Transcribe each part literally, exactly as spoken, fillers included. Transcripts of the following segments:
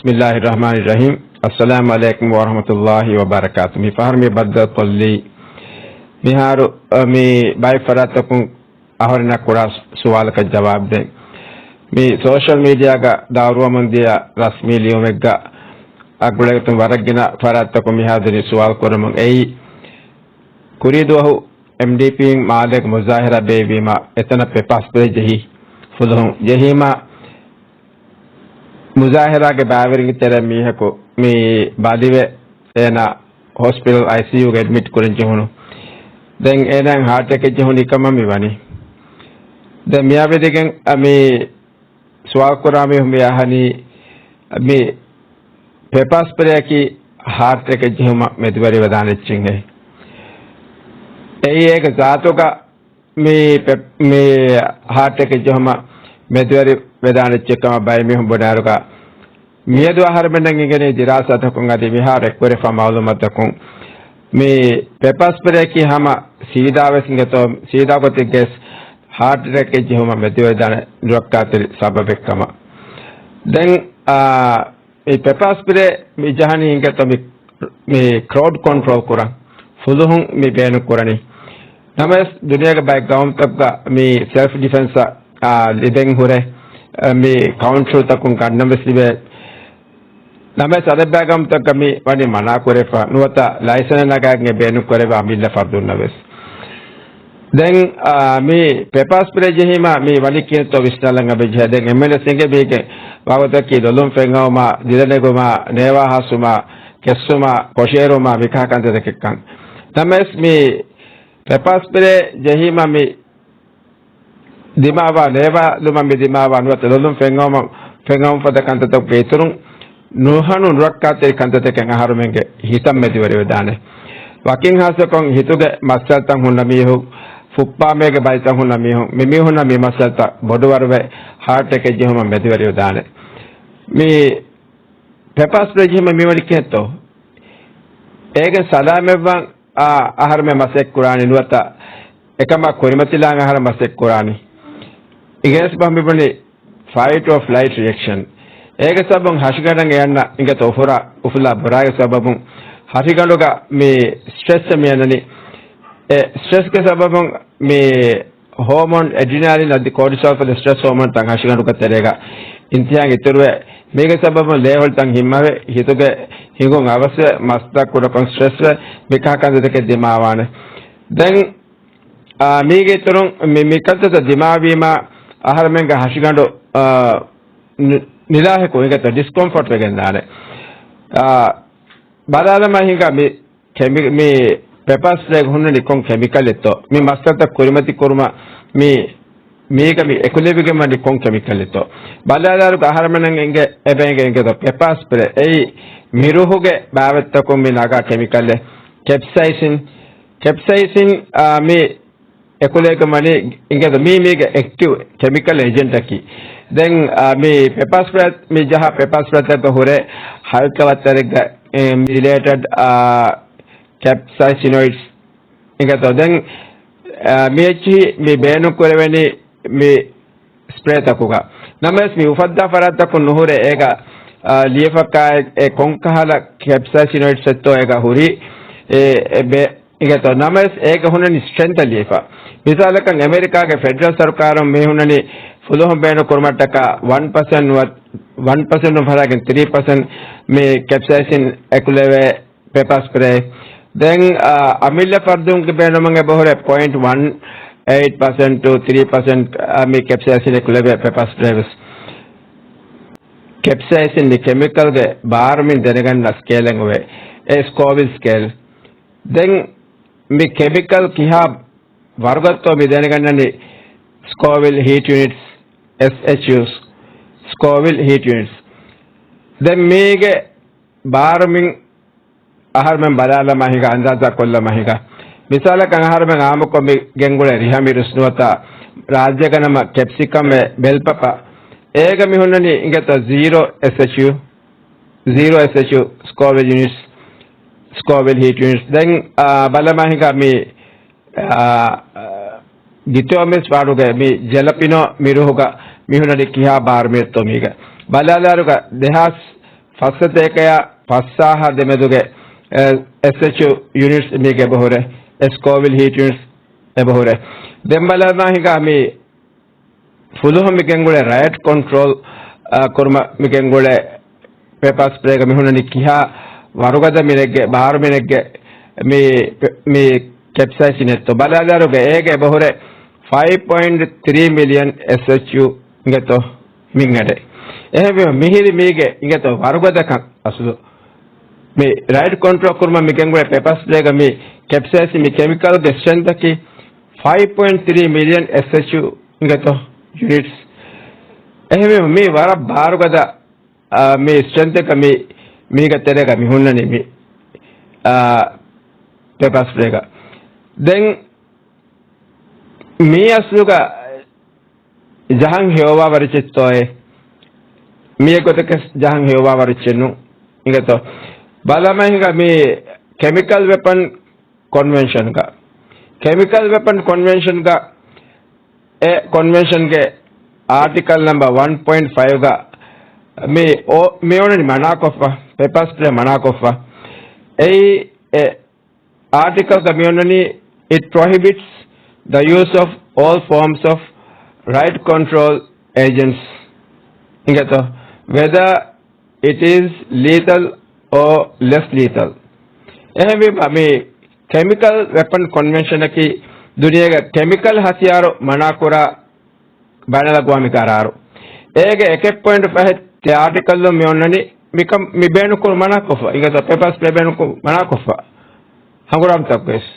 بسم الله الرحمن الرحيم. السلام عليكم ورحمة الله وبركاته. މި ފަހަރު މި ބައްދަލުކޮށްލީ، މިހާރު، އަ، މި ބައެއް ފަރާތްތަކުން އަހަރެންނަށް ކުރާ ސުވާލަކަށް ޖަވާބު ދޭން. މި ސޯޝަލް މީޑިއާގަ ދައުރުވަމުން ދިޔަ ރަސްމީ ލިޔުމެއްގަ އަގުޅޭގޮތުން ވަރަށް ގިނަ ފަރާތްތަކުން މިހާ ދިނީ ސުވާލު ކުރަމުން. އެއީ، ކުރީ ދުވަހު އެމްޑީޕީން މާލޭގެ މުޒާހިރާ ބޭއްވީމަ، އެތަނަށް ޕެޕާ ސްޕްރޭ ޖެހި ފުލުހުން ޖެހީމަ، މުޒާހިރާގެ ބައިވެރިންގެ ތެރެއިން މީހަކު މި ބަލިވެ، އޭނާ ހޮސްޕިޓަލް އައިސީޔޫގަ އެޑްމިޓް ކުރަން ޖެހުނު. ދެން އޭނާއަށް ހާޓް އެޓޭކެއް ޖެހުނު ކަމަށް މި ވަނީ. ދެން މިއާ ވެދިގެން މި ސުވާލު ކުރާ މީހުން މި އަހަނީ، މި ޕެޕާ ސްޕްރޭއަކީ ހާޓް އެޓޭކެއް ޖެހުމަށް މެދުވެރިވެދާނެ އެއްޗެއް ހޭ. އެއީ އޭގެ ޒާތުގަ މި ޕެ-، މި ހާޓް އެޓޭކެއް ޖެހުމަށް މެދުވެރި ވެދާނެ އެއްޗެއް ކަމަށް ބައެއް މީހުން ބުނާއިރުގަ، މިއަދު އަހަރެމެންނަށް އިނގެނީ ދިރާސާތަކުން އަދި މިހާރު އެއްކުރެފާ މައުލޫމާތުތަކުން މި ޕެޕާ ސްޕްރޭއަކީ ހަމަ ސީދާވެސް އިނގޭތޯ، ސީދާ ގޮތެއްގަވެސް ހާޓް އެޓޭކެއް ޖެހުމަށް މެދުވެދާނެ ނުރައްކާތެރި ސަބަބެއް ކަމަށް. ދެން، އާ، މި ޕެޕާ ސްޕްރޭ މި ޖަހަނީ އިނގޭތޯ މި، މި ކްރައުޑް ކޮންޓްރޯލް ކުރަން. ފުލުހުން މި ބޭނުން ކުރަނީ. ނަމަވެސް ދުނިޔޭގެ ބައެއް ގައުމުތަކުގަ މި ސެލްފް ޑިފެންސަށް، އާ، ލިބެން ހުރެ، އާ، މި ކައުންޓްރުތަކުން ގަންނަން ވެސް ލިބޭ. ނަމަވެސް އަރަބި ގައުމުތަކަށް މި ވަނީ މަނާ ކުރެފަ ނުވަތަ ލައިސަން ނަގާގެން ބޭނުން ކުރެވޭ އަމިއްލަ ފަރުދުންނަށް ވެސް. ދެން، އާ، މި ޕެޕާ ސްޕްރޭ ޖެހީމަ މި ވަނީ ކިހިނެއްތޯ ވިސްނާލަން އެބަޖެހޭ. ދެން އެންމެންވެސް އެނގޭ މީގެ ވަގުތަކީ ލޮލުން ފެންއައުމާ، ދިލަނެގުމާ، ނޭވާ ހާސްވުމާ، ކެއްސުމާ، ކޮށިއެރުމާ، މިކަހަލަ ކަންތައްތަކެއްކަން. ނަމަވެސް މި ޕެޕާ ސްޕްރޭ ޖެހީމަ މި ދިމާވާ، ނޭވާލުމަށް މި ދިމާވާ ނުވަތަ ލޮލުން ފެންއައުމަށް، ފެންއައުމު ފަދަ ކަންތައްތަކުގެ އިތުރުން ނުހަނު ނުރައްކާތެރި ކަންތައްތަކެއް އަހަރުމެންގެ ހިތަށް މެދުވެރިވެދާނެ. ވަކިން ހާއްސަކޮށް ހިތުގެ މައްސަލަތައް ހުންނަ މީހުން، ފުއްޕާމޭގެ ބަލިތައް ހުންނަ މީހުން، މި މީހުންނަށް މި މައްސަލަތައް ބޮޑުވަރުވެ ހާޓް އެޓޭކެއް ޖެހުމަށް މެދުވެރިވެދާނެ. މި ޕެޕާ ސްޕްރޭ ޖެހުމަށް މިވަނީ ކިހިނެއްތޯ؟ އޭގެން ސަލާމަތްވާން، އާ، އަހަރުމެން މަސައްކަތް ކުރާނީ ނުވަތަ އެކަމާ ކުރިމަތިލާން އަހަރެން މަސައްކަތް ކުރާނީ. އިނގޭސި ބަހުން މިބުނީ ފައިޓް އޮފް ލައިޓް ރިއެކްޝަން. އޭގެ ސަބަބުން ހަށިގަނޑަށް އެ އަންނަ އިނގޭތޯ އުފުރާ، އުފުލާ ބުރާގެ ސަބަބުން ހަށިގަނޑުގަ މި ސްޓްރެސް މި އަންނަނީ. އެ ސްޓްރެސްގެ ސަބަބުން މި ހޯމޯން އެޑްރިނާލިން އަދި ކޯޓިސޯލް ފަދަ ސްޓްރެސް ހޯމޯންތައް ހަށިގަނޑުގަ ތެރޭގަ އިންތިހާއަށް އިތުރުވެ، މީގެ ސަބަބުން ލޭހޮޅިތައް ހިތްމަވެ، ހިތުގެ ހިނގުން އަވަސްވެ، މަސްތައް ކުޑަކޮށް ސްޓްރެސްވެ، މިކަހަލަ ކަންތައްތަކެއް ދިމާވާނެ. ދެން، އާ، މީގެ އިތުރުން މި، މި ކަންތައްތައް ދިމާވީމަ އަހަރެމެންގެ ހަށިގަނޑު، އާ، ނި-، ނިލާހެކު އިނގޭތޯ ޑިސްކޮމްފަޓް ވެގެންދާނެ. އާ، ބަލާލަމާ ހިނގާ މި ކެމި-، މި ޕެޕާ ސްޕްރޭގަ ހުންނަނީ ކޮން ކެމިކަލެއްތޯ؟ މި މައްސަލަތައް ކުރިމަތި ކުރުމަށް މި، މީގަ މި އެކުލެވިގެން ވަނީ ކޮން ކެމިކަލެއްތޯ؟ ބަލާލާއިރު އަހަރެމެން އެނގޭ، އެބަ އެނގޭ އިނގޭތޯ ޕެޕާ ސްޕްރޭ. އެއީ މިރުހުގެ ބާވަތްތަކުން މި ނަގާ ކެމިކަލެއް. ކެޕްސައިސިން، ކެޕްސައިސިން، އާ، މި އެކުލެވިގެން ވަނީ އިނގޭތޯ މީ މީގެ އެކްޓިވް ކެމިކަލް އޭޖެންޓަކީ. ދެން، އާ، މި ޕެޕާ ސްޕްރޭ، މި ޖަހާ ޕެޕާ ސްޕްރޭތަކުގަ ހުރޭ ހަލްކަ ވައްތަރެއްގަ، އެ، މި ރިލޭޓެޑް، އާ، ކެޕްސައިސިނޮއިޑްސް އިނގޭތޯ. ދެން، އާ، މި އެއްޗިހި މި ބޭނުން ކުރެވެނީ މި ސްޕްރޭތަކުގަ. ނަމަވެސް މި އުފައްދާ ފަރާތްތަކުން ނުހުރޭ އޭގަ، އާ، ލިޔެފަކާ އެ ކޮންކަހަލަ ކެޕްސައިސިނޮއިޑްސް އެއްތޯ އޭގަ ހުރީ، އެ، އެ ބެ-، އިނގޭތޯ ނަމަވެސް އޭގަ ހުންނަނީ ސްޓްރެންތަށް ލިޔެފަ. މިސާލަކަށް އެމެރިކާގެ ފެޑަރަލް ސަރުކާރުން މި ހުންނަނީ ފުލުހުން ބޭނުން ކުރުމަށްޓަކާ ވަން ޕަސެންޓް ނުވަ-، ވަން ޕަސެންޓުން ފަށާގެން ތިރީ ޕަސެންޓް މި ކެޕްސައިސިން އެކުލެވޭ ޕެޕާ ސްޕްރޭ. ދެން، އާ، އަމިއްލަ ފަރުދުންގެ ބޭނުމަށް އެބަހުރޭ ޕޮއިންޓް ވަން އެއިޓް ޕަސެންޓް ޓު ތްރީ ޕަސެންޓް، އާ، މި ކެޕްސައިސިން އެކުލެވޭ ޕެޕާ ސްޕްރޭ ވެސް. ކެޕްސައިސިން މި ކެމިކަލްގެ ބާރުމިން ދެނެގަންނަ ސްކޭލެއް އޮވޭ. އެ ސްކޯވިލް ސްކޭލް. ދެން މި ކެމިކަލް ކިހާ ވަރުގަތޯ މި ދެނެގަންނަނީ ސްކޯވިލް ހީޓް ޔުނިޓްސް، އެސް އެޗް ޔޫސް، ސްކޯވިލް ހީޓް ޔުނިޓްސް. ދެން މީގެ ބާރުމިން އަހަރުމެން ބަލާލަމާ ހިނގާ، އަންދާޒާ ކޮށްލަމާ ހިނގާ. މިސާލަކަށް އަހަރުމެން އާއްމުކޮށް މި ގެންގުޅޭ ރިހަ މިރުސް ނުވަތަ ރާއްޖޭގަ ނަމަ ކެޕްސިކަމް އެ ބެލް ޕަޕަ. އޭގަ މި ހުންނަނީ އިނގޭތޯ ޒީރޯ އެސް އެޗް ޔޫ، ޒީރޯ އެސް އެޗް ޔޫ ސްކޯވިލް ޔުނިޓްސް، ސްކޯވިލް ހީޓް ޔުނިޓްސް. ދެން، އާ، ބަލަމާ ހިނގާ މި، އާ، ގިތޯމިސް ފާޑުގެ މި ޖެލަޕިނޯ މިރުހުގަ މި ހުންނަނީ ކިހާ ބާރުމިއެއްތޯ މީގަ. ބަލާލާރުގަ ދެހާސް ފައްސަތޭކަޔާ ފަސްސާހާ ދެމެދުގެ، އެ، އެސްއެޗްޔޫ ޔުނިޓްސް މީގެ އެބަހުރޭ، އެ ސްކޯވިލް ހީޓް ޔުނިޓްސް އެބަހުރޭ. ދެން ބަލަމާ ހިނގާ މި ފުލުހުން މި ގެންގުޅޭ ރައެޓް ކޮންޓްރޯލް، އާ، ކުރުމަށް މި ގެންގުޅޭ ޕެޕާ ސްޕްރޭގަ މި ހުންނަނީ ކިހާ ވަރުގަދަ މިނެއްގެ، ބާރު މިނެއްގެ މި، މި ކެޕްސައިސިން އެއްތޯ ބަލާލާރުގަ އޭގެ އެބަހުރޭ ފައިވް ޕޮއިންޓް ތްރީ މިލިއަން އެސްއެޗްޔޫ އިނގޭތޯ މިންގަނޑެއް. އެހެންވީމަ މިހިރީ މީގެ އިނގޭތޯ ވަރުގަދަކަން އަސްލު. މި ރައެޓް ކޮންޓްރޯލް ކުރުމަށް މި ގެންގުޅޭ ޕެޕާ ސްޕްރޭގަ މި ކެޕްސައިސިން މި ކެމިކަލްގެ ސްޓްރެންތަކީ ފައިވް ޕޮއިންޓް ތްރީ މިލިއަން އެސްއެޗްޔޫ އިނގޭތޯ ޔުނިޓްސް. އެހެންވީމަ މީ ވަރަށް ބާރުގަދަ، އާ، މި ސްޓްރެންތަކަށް މި، މީގެ ތެރޭގަ މި ހުންނަނީ މި، އާ، ޕެޕާ ސްޕްރޭގަ. ދެން މީ އަސްލުގަ ޖަހަން ހެޔޮވާ ވަރު އެއްޗެއްތޯއޭ؟ މި އެގޮތަކަށް ޖަހަން ހެޔޮވާ ވަރު އެއްޗެއް ނޫން. އިނގޭތޯ ބަލަމާ ހިނގާ މި ކެމިކަލް ވެޕަން ކޮންވެންޝަންގަ، ކެމިކަލް ވެޕަން ކޮންވެންޝަންގަ އެ ކޮންވެންޝަންގެ އާޓިކަލް ނަމްބަ ވަން ޕޮއިންޓް ފައިވްގަ މި އޯ-، މި އޮންނަނީ މަނާކޮށްފަ، ޕެޕާ ސްޕްރޭ މަނާކޮށްފަ. އެއީ އެ އާޓިކަލްގަ މި އޮންނަނީ، it prohibits the use of all forms of riot control agents. އިނގޭތޯ، whether it is lethal or less lethal. އެހެންވީމަ، މި ކެމިކަލް ވެޕަން ކޮންވެންޝަނަކީ ދުނިޔޭގެ ކެމިކަލް ހަތިޔާރު މަނާކުރާ ބައިނަލްއަގުވާމީ ގަރާރު. އޭގެ އެކެއް ޕޮއިންޓް ފަހެއް ތި އާޓިކަލް މި އޮންނަނީ މިކަން މި ބޭނުންކުރު މަނާކޮށްފަ، އިނގޭތޯ ޕެޕާ ސްޕްރޭ ބޭނުންކުރު މަނާކޮށްފަ. ހަނގުރާމަތަކުވެސް.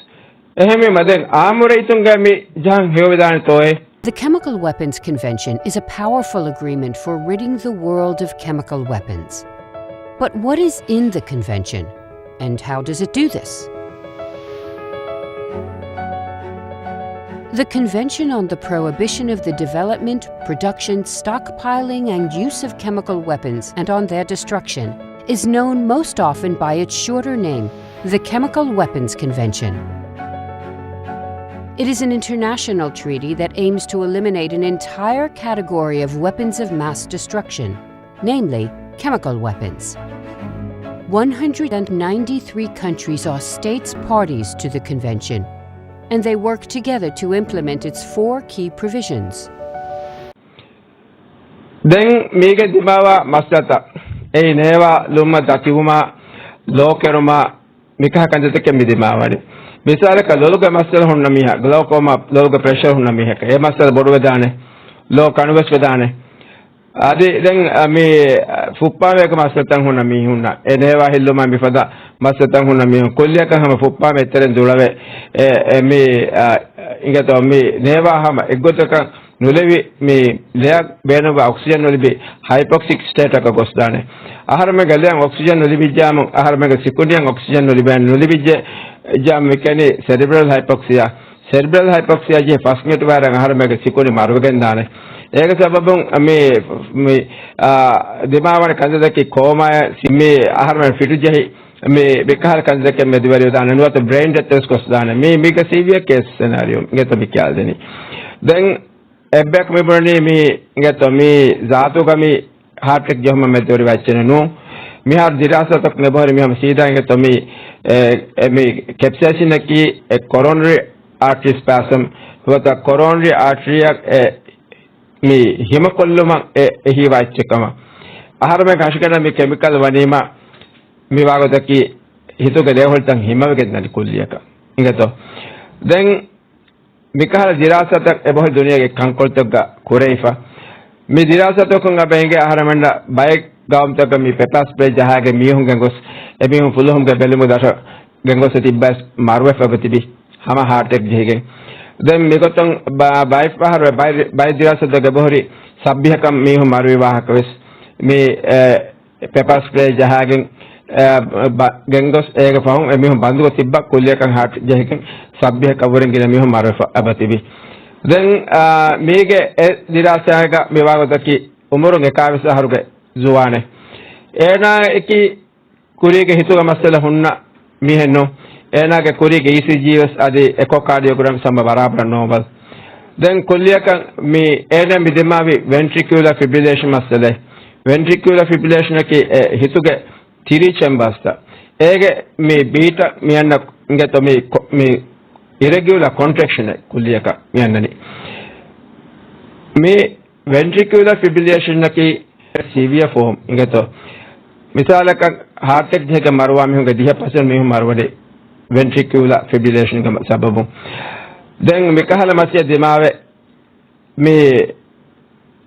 އެހެންވީމަ ދެން އާއްމު ރައްޔިތުންގެ މި ޖަހަން ހެޔޮވެދާނެތޯއޭ؟ The Chemical Weapons Convention is a powerful agreement for ridding the world of chemical weapons. But what is in the convention, and how does it do this? The Convention on the Prohibition of the Development, Production, Stockpiling, and Use of Chemical Weapons and on Their Destruction is known most often by its shorter name, the Chemical Weapons Convention. It is an international treaty that aims to eliminate an entire category of weapons of mass destruction, namely chemical weapons. One hundred and ninety-three countries are states parties to the convention, and they work together to implement its four key provisions. ދެން މީގެ ދިމާވާ މައްސަލަތައް، އެއީ ނޭވާ ލުމަށް ދަތިވުމާ، ލޯ ކެރުމާ، މިކަހަ ކަންތައްތަކެއް މި ދިމާވަނީ. މިސާލަކަށް، ލޮލުގެ މައްސަލަ ހުންނަ މީހާ، ގްލައުކޯމާ، ލޮލުގެ ޕްރެޝަރ ހުންނަ މީހަކަށް އެ މައްސަލަ ބޮޑުވެދާނެ، ލޯ ކަނުވެސް ވެދާނެ. އަދި ދެން، އަ، މި، އަ، ފުއްޕާމޭގެ މައްސަލަތައް ހުންނަ މީހުންނަށް، އެ ނޭވާ ހިއްލުމާ މިފަދަ މައްސަލަތައް ހުންނަ މީހުން، ކުއްލިއަކަށް ހަމަ ފުއްޕާމޭ އެތެރެން ދުޅަވެ، އެ، އެ، މި، އަ، އިނގޭތޯ މި ނޭވާ ހަމަ އެއްގޮތަކަށް ނުލެވި، މި ލެޔަށް ބޭނުންވާ އޮކްސިޖަން ނުލިބި ހައިޕޮކްސިކް ސްޓޭޓަކަށް ގޮސްދާނެ. އަހަރެމެންގެ ލެޔަށް އޮކްސިޖަން ނުލިބިއްޖާމު، އަހަރެމެންގެ ސިކުނޑިއަށް އޮކްސިޖަން ނުލިބޭނެ، ނުލިބިއްޖެ ޖާ މިކަނި ސެރިބްރަލް ހައިޕޮކްސިއާ. ސެރިބްރަލް ހައިޕޮކްސިއާ ޖެހި ފަސް މިނިޓު ވާއިރަށް އަހަރެމެންގެ ސިކުނޑި މަރުވެގެން ދާނެ. އޭގެ ސަބަބުން މި، މި، އާ، ދިމާވަނި ކަންތައްތަކީ ކޯމާއެއް މި އަހަރެމެން ފިޓު ޖެހި މި މިކަހަލަ ކަންތައްތަކެއް މެދުވެރިވެދާނެ، ނުވަތަ ބްރެއިން ޑެތް ވެސް ގޮސްދާނެ. މީ މީގެ ސީވިއަރ ކޭސް ސެނާރިއޯ އިނގޭތޯ މި ކިޔާދެނީ. ދެން އެއްބަޔަކު މި ބުނަނީ މީ އިނގޭތޯ މީ ޒާތުގަ މި ހާޓް އެޓެކް ޖެހުމަށް މެދުވެރިވާ އެއްޗެއް ނޫން. މިހާރު ދިރާސާތަކުން އެބަހުރި މި ހަމަ ސީދާ އިނގޭތޯ މި، އެ، އެ، މި ކެޕްސައިސިނަކީ އެ ކޮރޯނަރީ އާޓްރީ ސްޕާސަމް ނުވަތަ ކޮރޯނަރީ އާޓްރީއަށް އެ މި ހިމަކޮށްލުމަށް އެ، އެހީވާ އެއްޗެއް ކަމަށް. އަހަރުމެން ހަށިގަނޑަށް މި ކެމިކަލް ވަނީމަ މި ވާގޮތަކީ ހިތުގެ ރޭހޮޅިތައް ހިމަވެގެން ދަނީ ކުއްލިއަކަށް އިނގޭތޯ. ދެން މިކަހަލަ ދިރާސާތައް އެބަހުރި ދުނިޔޭގެ ކަންކޮޅުތަކުގަ ކުރެވިފަ. މި ދިރާސާތަކުން އެބަ އެނގޭ އަހަރެމެންނަށް ބައެއް ގައުމުތަކަށް މި ޕެޕާ ސްޕްރޭ ޖަހާގެން މީހުން ގެންގޮސް، އެމީހުން ފުލުހުންގެ ބެލުމުގެ ދަށަށް ގެންގޮސް ތިއްބަސް މަރުވެފަ ތިބި ހަމަ ހާޓް އެޓެކް ޖެހިގެން. ދެން މިގޮތުން ބަ-، ބައެއް ފަހަރު ބައި-، ބައެއް ދިރާސާތަކުގަ އެބަހުރި ސައްބީހަކަށް މީހުން މަރުވި ވާހަކަ ވެސް މި، އެ، ޕެޕާ ސްޕްރޭ ޖަހާގެން، އެ، ބަ-، ގެންގޮސް އޭގެ ފަހުން އެމީހުން ބަންދުގަ ތިއްބަ ކުއްލިއަކަށް ހާޓް ޖެހިގެން ސައްބީހަކަށްވުރެން ގިނަ މީހުން މަރުވެފަ އެބަ ތިބި. ދެން، އާ، މީގެ އެ ދިރާސާގަ މިވާގޮތަކީ އުމުރުން އެކާވީސް އަހަރުގެ ޒުވާނެއް. އޭނާއަކީ ކުރީގެ ހިތުގަ މައްސަލަ ހުންނަ މީހެއްނު. އޭނާގެ ކުރީގެ އީސީޖީ ވެސް އަދި އެކޯކާޑިއޯގްރާމް ހަމަ ބަރާބަރަށް ނޯމަލް. ދެން ކުއްލިއަކަށް މި އޭނާ މި ދިމާވި ވެންޓްރިކިއުލާ ފިބްރިލޭޝަން މައްސަލައެއް. ވެންޓްރިކިއުލަ ފިބްރިލޭޝަނަކީ އެ ހިތުގެ ތިރީ ޗެމްބާސްތައް. އޭގެ މި ބީޓަށް މި އަންނަ އިނގޭތޯ މި ކޮ-، މި އިރެގިއުލަ ކޮންޓްރެކްޝަނެއް ކުއްލިއަކަށް މި އަންނަނީ. މި ވެންޓްރިކިއުލަ ފިބްރިލޭޝަނަކީ ސީވިއަރ ފޯމް އިނގޭތޯ. މިސާލަކަށް ހާޓް އެޓެކް ޖެހިގެން މަރުވާ މީހުންގެ ދިހަ ޕަސެންޓް މީހުން މަރުވަނީ ވެންޓްރިކިއުލަ ފިބްރިލޭޝަންގެ ސަބަބުން. ދެން މިކަހަލަ މައްޗަށް ދިމާވެ މި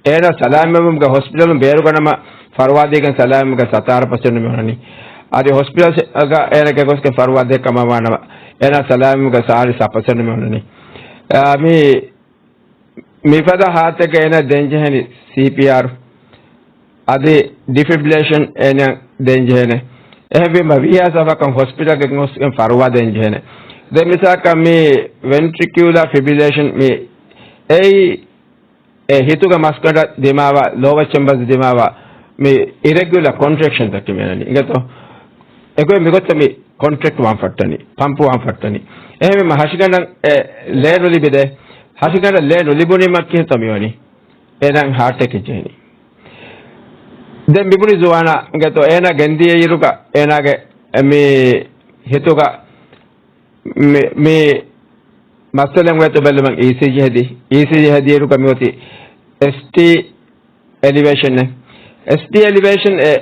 އޭނާ ސަލާމަތްވުމުގެ ހޮސްޕިޓަލުން ބޭރުގަނަމަ ފަރުވާދީގެން ސަލާމަތްވުމުގެ ސަތާރަ ޕަސެންޓް މި އޮންނަނީ. އަދި ހޮސްޕިޓަލް އަގަ އޭނާގެ ގޮސްގެން ފަރުވާ ދޭ ކަމަށް ވާނަމަ، އޭނާ ސަލާމަތްވުމުގެ ސާޅީސް ހަ ޕަސެންޓް މި އޮންނަނީ. އާ، މި، މިފަދަ ހާލަތެއްގަ އޭނާ ދޭން ޖެހެނީ ސީޕީއާރު. އަދި ޑިފިބްރިލޭޝަން އޭނާ ދޭން ޖެހޭނެ. އެހެންވީމަ ވީހާ ސަފަކަން ހޮސްޕިޓަލްގެ ގޮސްގެން ފަރުވާ ދޭން ޖެހޭނެ. ދެން މިސާލަކަށް މި ވެންޓްރިކިއުލާ ފިބްރިލޭޝަން މި އެއީ އެ ހިތުގެ މަސްގަނޑަށް ދިމާވާ، ލޯވަރ ޗެމްބަރސް ދިމާވާ މި އިރެގިއުލަ ކޮންޓްރެކްޝަންތަކެއް މި އަންނަނީ. އިނގޭތޯ؟ އެގޮތް މިގޮތަށް މި ކޮންޓްރެކްޓް ވާން ފައްޓަނީ، ޕަމްޕް ވާން ފައްޓަނީ. އެހެންވީމަ ހަށިގަނޑަށް އެ ލޭން ރިލިބިދޭ، ހަށިގަނޑަށް ލޭން ނުލިބުނީމަ ކިހިނެއްތޯ މިވަނީ؟ އޭނާ ހާޓް އެޓެކެއް ޖެހެނީ. ދެން މިބުނި ޒުވާނާ އިނގޭތޯ އޭނާ ގެންދިޔައިރުގަ އޭނާގެ މި ހިތުގަ މި، މި މައްސަލައެއް އޮތް ބެލުމަށް އީސީޖީ ހެދި، އީސީޖީ ހެދިއިރުގަ މިއޮތީ އެސްޓީ އެލިވޭޝަން. އެސްޓީ އެލިވޭޝަން އެ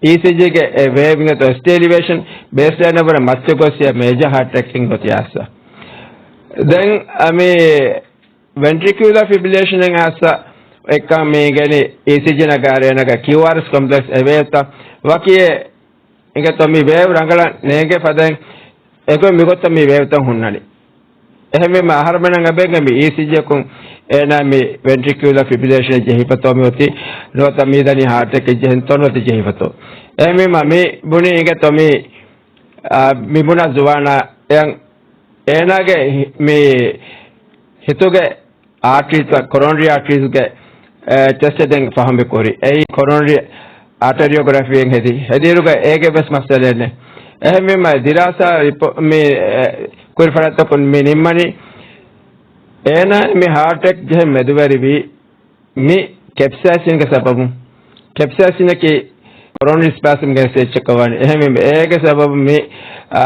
އީސީޖީގެ އެ ވޭވް އިނގޭތޯ އެސްޓީ އެލިވޭޝަން ބޭސްލައިން ވުރެ މައްޗަށް ގޮސް މޭޖަ ހާޓް އެޓެކް ގޮތަށް އައިސްފަ. ދެން އަ، މި ވެންޓްރިކިއުލާ ފިބްރިލޭޝަން އައިސްފަ އެކަން މި ގެނި އީސީޖީ ނަގާރޭ ނަގާ ކިއުއާރްއެސް ކޮމްޕްލެކްސް އެވޭތަ ވަކި އެ އިނގޭތޯ މި ވޭވް ރަނގަޅަށް ނޭނގޭ ފަދައިން އެގޮތް މިގޮތަށް މި ވޭވްތައް ހުންނަނީ. އެހެންވީމަ އަހަރުމެންނަށް އެބައިނގޭ މި އީސީޖީއަކުން އޭނާ މި ވެންޓްރިކިއުލަ ފިބްރިލޭޝަން ޖެހިފަތޯ މި އޮތީ ނުވަތަ މީ ދަނީ ހާޓް އެޓެކެއް ޖެހެންތޯ ނުވަތަ ޖެހިފަތޯ. އެހެންވީމަ މި ބުނީ އިނގޭތޯ މި، އާ، މި ބުނާ ޒުވާނާ އެއަށް އޭނާގެ ހި-، މި ހިތުގެ އާޓްރީސް، ކޮރޮނަރީ އާޓްރީސްގެ، އެ، ޓެސްޓެއް ދެން ފަހުން މި ކުރި. އެއީ ކޮރޮނަރީ އާޓެރިއޯގްރަފީއެއް ހެދި. ހެދިއިރުގަ އޭގެ ވެސް މައްސަލައެއް ނެތް. އެހެންވީމަ ދިރާސާ ރިޕޯ-، މި، އެ، ކުރި ފަރާތްތަކުން މި ނިންމަނީ އޭނާ މި ހާޓް އެޓެކް ޖެހެން މެދުވެރިވީ މި ކެޕްސައިސިންގެ ސަބަބުން. ކެޕްސައިސިނަކީ ކޮރޮނަރީ ސްޕާޒަމްގެ ސްޓޭޖަކަށް ވާނެ. އެހެންވީމަ އޭގެ ސަބަބުން މި، އާ،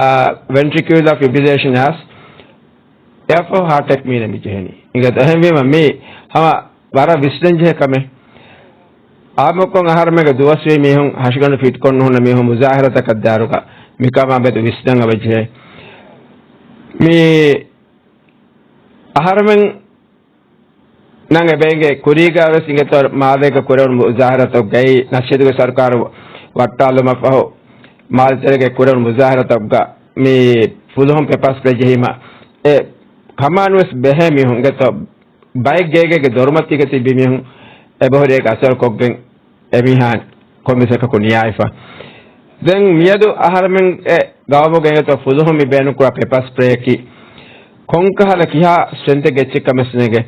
ވެންޓްރިކިއުލާ ފިބްރިލޭޝަން އައިސް އެއަށްފަހު ހާޓް އެޓެކް މީނަ މި ޖެހެނީ. އިނގޭތޯ އެހެންވީމަ މީ ހަމަ ވަރަށް ވިސްނަން ޖެހޭ ކަމެއް. އާއްމުކޮށް އަހަރުމެންގެ ދުވަސްވީ މީހުން ހަށިގަނޑު ފިޓްކޮށް ނުހުންނަ މީހުން މުޒާހަރާތަކަށް ދާއިރުގަ މިކަމާ މެދު ވިސްނަން އަވަށް ޖެހޭ. މީ އަހަރުމެން ނަން އެބައިނގޭ ކުރީގަ ވެސް އިނގޭތޯ މާލޭގަ ކުރެވުނު މުޒާހަރާތަކުގައި ނަޝީދުގެ ސަރުކާރު ވައްޓާލުމަށްފަހު މާލެތެރޭގަ ކުރެވުނު މުޒާހަރާތަކުގަ މި ފުލުހުން ޕެޕާ ސްޕްރޭ ޖެހީމަ އެ ކަމާން ވެސް ބެހޭ މީހުން އިނގޭތޯ ބައެއް ގޭގޭގެ ދޮރުމަތީގަ ތިބި މީހުން އެބަހުރި އޭގެ އަސަރުކޮށްގެން އެމީހާ ކޮންމެސް އެކަކު ނިޔާވެފަ. ދެން މިއަދު އަހަރެމެން އެ ގައުމުގެ އިނގޭތޯ ފުލުހުން މި ބޭނުންކުރާ ޕެޕާ ސްޕްރޭއަކީ ކޮންކަހަލަ ކިހާ ސްޓްރެންތެއްގެ އެއްޗެއް ކަމެއް ނޭނގެ.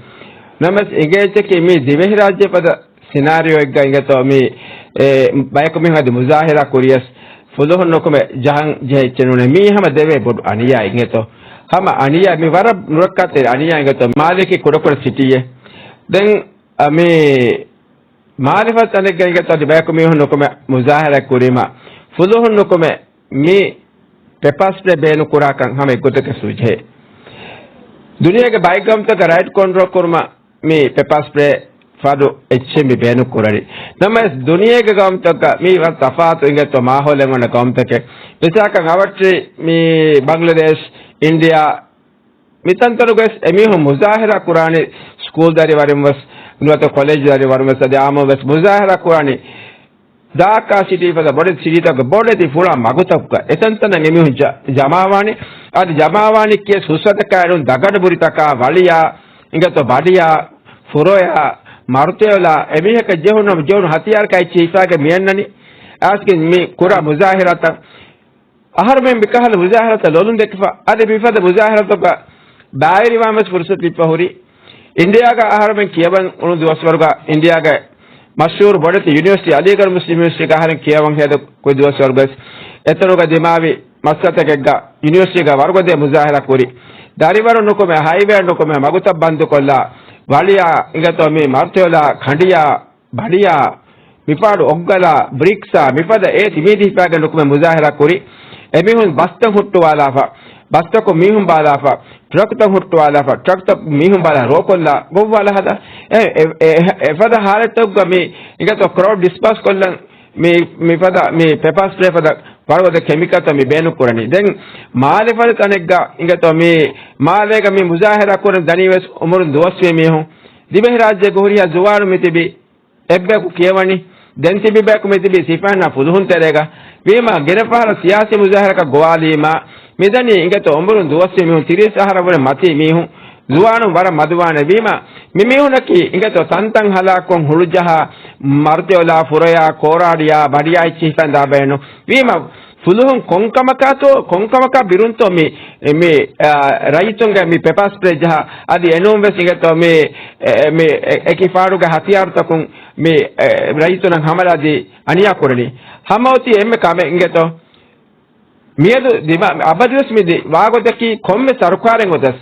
ނަމަވެސް އިނގޭ އެއްޗަކީ މީ ދިވެހިރާއްޖެ ފަދަ ސިނާރިއޯއެއްގަ އިނގޭތޯ މީ، އެ، ބަޔަކު މީހުން އަދި މުޒާހަރާ ކުރިޔަސް ފުލުހުން ނުކުމެ ޖަހަން ޖެހޭ އެއްޗެއް ނޫނޭ. މީ ހަމަ ދެވޭ ބޮޑު އަނިޔާ އިނގޭތޯ. ހަމަ އަނިޔާ މި ވަރަށް ނުރައްކާތެރި އަނިޔާ އިނގޭތޯ. މާލެއަކީ ކުޑަކުޑަ ސިޓީއެއް. ދެން، އަ، މީ މާލެ ފަދަ ތަނެއްގަ އިނގޭތޯ އަދި ބަޔަކު މީހުން ނުކުމެ މުޒާހަރާ ކުރީމަ ފުލުހުން ނުކުމެ މި ޕެޕާ ސްޕްރޭ ބޭނުން ކުރާކަން ހަމަ އެއްގޮތަކަށް ސުޖެހޭ. ދުނިޔޭގެ ބައެއް ގައުމުތަކަށް ރައިޓް ކޮންޓްރޯލް ކުރުމަށް މި ޕެޕާ ސްޕްރޭ ފަދު އެއްޗެއް މި ބޭނުން ކުރަނީ. ނަމަވެސް ދުނިޔޭގެ ގައުމުތަކަށް މީ ވަރަށް ތަފާތު އިނގޭތޯ މާހައުލެއް އޮންނަ ގައުމުތަކެއް. މިސާލަކަށް އަވަށްޓެރި މި ބަންގްލަދޭޝް، އިންޑިއާ، މިތަންތަނުގަވެސް އެމީހުން މުޒާހަރާ ކުރާނީ ސްކޫލް ދަރިވަރުން ވެސް ނުވަތަ ކޮލެޖް ދަރިވަރުން ވެސް އަދި އާއްމުން ވެސް މުޒާހަރާ ކުރާނީ ޑާކާ ސިޓީ ފަދަ ބޮޑެތި ސިޓީތަކުގަ ބޮޑެތި ފުޅާ މަގުތަކުގަ އެތަންތަނަށް އެމީހުން ޖަ-، ޖަމާވާނީ. އަދި ޖަމާވާނީ ކިޔަސް ހުސްއަދަކާއިރުން ދަގަނޑު ބުރިތަކާ ވަޅިޔާ، އިނގޭތޯ ބަޑިޔާ، ފުރޮޔާ، މަރުތެޔޮލާ، އެމީހަކަށް ޖެހުނު ޖެހުނު ހަތިޔާރަކާ އެއްޗެއް ހިފާގެން މިއަންނަނީ. އައިސްގެން މި ކުރާ މުޒާހަރާތައް އަހަރުމެން މިކަހަލަ މުޒާހަރާތައް ލޮލުން ދެކިފަ، އަދި މިފަދަ މުޒާހަރާތަކަށް ބައިވެރިވާން ވެސް ފުރުސަތު ލިބިފަ ހުރި. އިންޑިއާގަ އަހަރުމެން ކިޔަވަން އުޅުނު ދުވަސްވަރުގަ އިންޑިއާގެ މަޝްހޫރު ބޮޑެތި ޔުނިވަރސިޓީ، އަލީގަޑް މުސްލިމް ޔުނިވަރސިޓީގަ އަހަރެން ކިޔަވަން ހޭދަ ކުރި ދުވަސްވަރުގަވެސް އެތަނުގަ ދިމާވި މައްސަލަތަކެއްގަ ޔުނިވަރސިޓީގަ ވަރުގަދަ މުޒާހަރާ ކުރި. ދަރިވަރު ނުކުމެ، ހައިވޭ ނުކުމެ، މަގުތައް ބަންދުކޮށްލާ، ވަޅިޔާ، އިނގޭތޯ މި މަރުތެޔޮލާ، ކަނޑިޔާ، ބަޑިޔާ، މިފާޑު އޮއްގަލާ، ބްރިކްސްއާ، މިފަދަ އޭ ތިމީދި ހިފާގެން ނުކުމެ މުޒާހަރާ ކުރި. އެމީހުން ބަސްތައް ހުއްޓުވާލާފަ، ބަސްތަކުން މީހުން ބާލާފަ، ޓްރަކްތައް ހުއްޓުވާލާފަ، ޓްރަކްތައް މީހުން ބާލާ ރޯކޮށްލާ ގޮއްވާލާ ހަދާ. އެ، އެ، އެ، އެ، އެފަދަ ހާލަތުގަ މި އިނގޭތޯ ކްރައުޑް ޑިސްޕާސް ކޮށްލަން މި، މިފަދަ މި ޕެޕާ ސްޕްރޭ ފަދަ ވަރުގަދަ ކެމިކަލްތައް މި ބޭނުން ކުރަނީ. ދެން މާލެ ފަދަ ތަނެއްގަ އިނގޭތޯ މި މާލޭގަ މި މުޒާހަރާ ކުރަން ދަނީ ވެސް އުމުރުން ދުވަސްވީ މީހުން. ދިވެހިރާއްޖޭގެ ހުރިހާ ޒުވާނު މި ތިބި އެއްބަޔަކު ކިޔަވަނީ، ދެން ތިބި ބަޔަކު މި ތިބީ ސިފައިންނާ ފުލުހުން ތެރޭގަ. ވީމާ، ގިނަ ފަހަރަށް ސިޔާސީ މުޒާހަރަކަށް ގޮވާލީމާ، މިދަނީ އިނގޭތޯ އުމުރުން ދުވަސްވީ މީހުން، ތިރީސް އަހަރަށް ވުރެ މަތީ މީހުން، ޒުވާނުން ވަރަށް މަދުވާނެ. ވީމާ، މި މީހުނަކީ އިނގޭތޯ ތަންތަން ހަލާކުކޮށް ހުޅުޖަހާ، މަރުތެޔޮލާ، ފުރަޔާ، ކޯރާޑިޔާ، ބަޑިޔާ އެއްޗިހި ހިފަން ދާ ބަޔަކު. ވީމާ، ފުލުހުން ކޮންކަމަކާތޯ، ކޮންކަމަކާ ބިރުންތޯ މި، މި، އާ، ރައްޔިތުންގެ މި ޕެޕާ ސްޕްރޭ ޖަހާ، އަދި އެނޫން ވެސް އިނގޭތޯ މި، އެ، މި އެ، އެކި ފާޑުގެ ހަތިޔާރުތަކުން މި، އެ، ރައްޔިތުންނަށް ހަމަލާ ދީ އަނިޔާ ކުރަނީ. ހަމަ އޮތީ އެންމެ ކަމެއް އިނގޭތޯ. މިއަދު ދިމާ-، އަބަދުވެސް މި ދި-، ވާގޮތަކީ ކޮންމެ ސަރުކާރެއް އޮތަސް،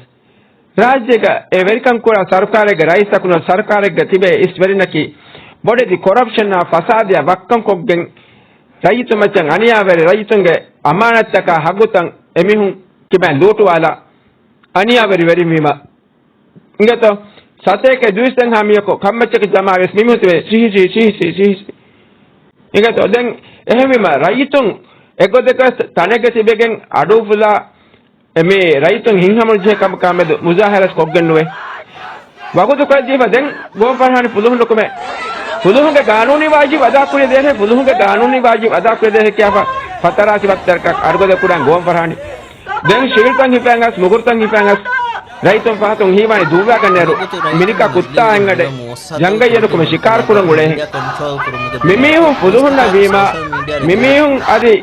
ރާއްޖޭގަ އެ ވެރިކަން ކުރާ ސަރުކާރެއްގެ ރައީސްތަކުން ސަރުކާރެއްގަ ތިބޭ އިސް ވެރިންނަކީ ބޮޑެތި ކޮރަޕްޝަނާ ފަސާދަޔާ ވައްކަން ކޮށްގެން ރައްޔިތުން މައްޗަށް އަނިޔާވެރި ރައްޔިތުންގެ އަމާނަތްތަކާ ހައްގުތައް އެމީހުން ކިބައިން ލޫޓުވާލާ އަނިޔާވެރި ވެރިން ވީމަ އިނގޭތޯ ސަތޭކަ ދުއިސައްތަ ހާމިޔަކު ކަންމައްޗަކަށް ޖަމާވެސް މިމީހުން ތިބޭ ސިހި ސިހި ސިހި ސިހި ސިހި. އިނގޭތޯ ދެން އެހެންވީމަ ރައްޔިތުން އެގޮތަކަށް ތަނެއްގަ ތިބެގެން އަޑުއުފުލާ އެ މި ރައްޔިތުން ހިތްހަމަނުޖެހޭ ކަމަކާމެދު މުޒާހަރާ ކޮށްގެން ނުވޭ. ވަގުތު ކޮށްދީފަ ދެން ގޯ ފަރްހާނި ފުލުހުން ނުކުމެ. ފުލުހުންގެ ގާނޫނީ ވާޖިބު އަދާކުރި ދޭހެ، ފުލުހުންގެ ގާނޫނީ ވާޖިބު އަދާކުރި ދޭހެ ކިޔާފަ ފަތަރާސި ވައްތަރަކަށް އަޑުގަދަ ކުރަން ގޯ ފަރްހާނި. ދެން ޝިވިލްތައް ހިފައިން އަސް، މުގުރުތައް ހިފައިން އަސް، ރައްޔިތުން ފަހަތުން ހީވާނީ ދުއްވާގަންނައިރު މިނިކާ ކުއްތާ އެންގަޑެ ޖަންގައްޔަ ނުކުމެ ޝިކާރު ކުރަން އުޅޭހެން. މިމީހުން ފުލުހުންނަށް ވީމާ، މިމީހުން އަދި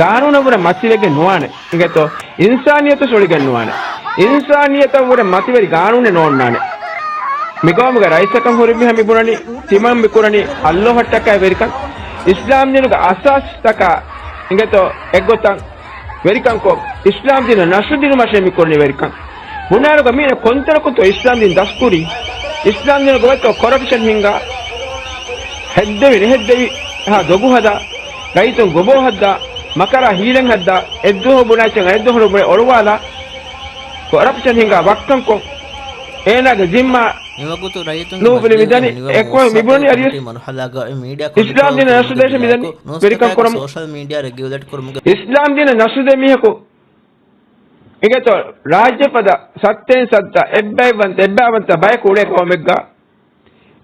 ގާނޫނަށް ވުރެ މަތިވެގެން ނުވާނެ. އިނގޭތޯ؟ އިންސާނިއްޔަތު ސުޅިގެން ނުވާނެ. އިންސާނިއްޔަތަށް ވުރެ މަތިވެރި ގާނޫނެއް ނޯންނާނެ. މިގައުމުގެ ރައީސަކަށް ހުރި މީހާ މިބުނަނީ، ތިމަން މިކުރަނީ އައްލޯހަށްޓަކައި ވެރިކަން. އިސްލާމްދީނުގެ އަސާސްތަކާ އިނގޭތޯ އެއްގޮތަށް ވެރިކަންކޮށް، އިސްލާމްދީނަށް ނަސްރު ދިނުމަށޭ މިކުރަނީ ވެރިކަން. ބުނާނުގަ މީނަ ކޮންތަނަކުންތޯ އިސްލާމްދީން ދަސްކުރީ؟ އިސްލާމްދީނުގަ ވައްތޯ ކޮރަޕްޝަން ހިންގާ، ހެއްދެވި ނެހެއްދެވި ހާ ދޮގު ހަދާ، ރައްޔިތުން ގޮބޯ ހައްދާ، މަކަރާ ހީލަން ހައްދާ، އެއްދުވަހު ބުނާ އެއްޗެއް އަނެއްދުވަހު ނުބުނެ އޮޅުވާލާ، ކޮރަޕްޝަން ހިންގާ ވައްކަންކޮށް، އޭނާގެ ޒިންމާ ނޫފުލި މިދަނީ އެކޮ މިބުނީ އަދިވެސް އިސްލާމްދީނަށް ނަސްރު ދޭށޭ މިދަނީ ވެރިކަން ކުރަމުގެ. އިސްލާމްދީނަށް ނަސްރު ދޭ މީހަކު އިނގޭތޯ ރާއްޖެ ފަދަ ސައްތޭން ސައްތަ އެއްބައެއްވަންތަ އެއްބައިވަންތަ ބަޔަކު އުޅޭ ގައުމެއްގަ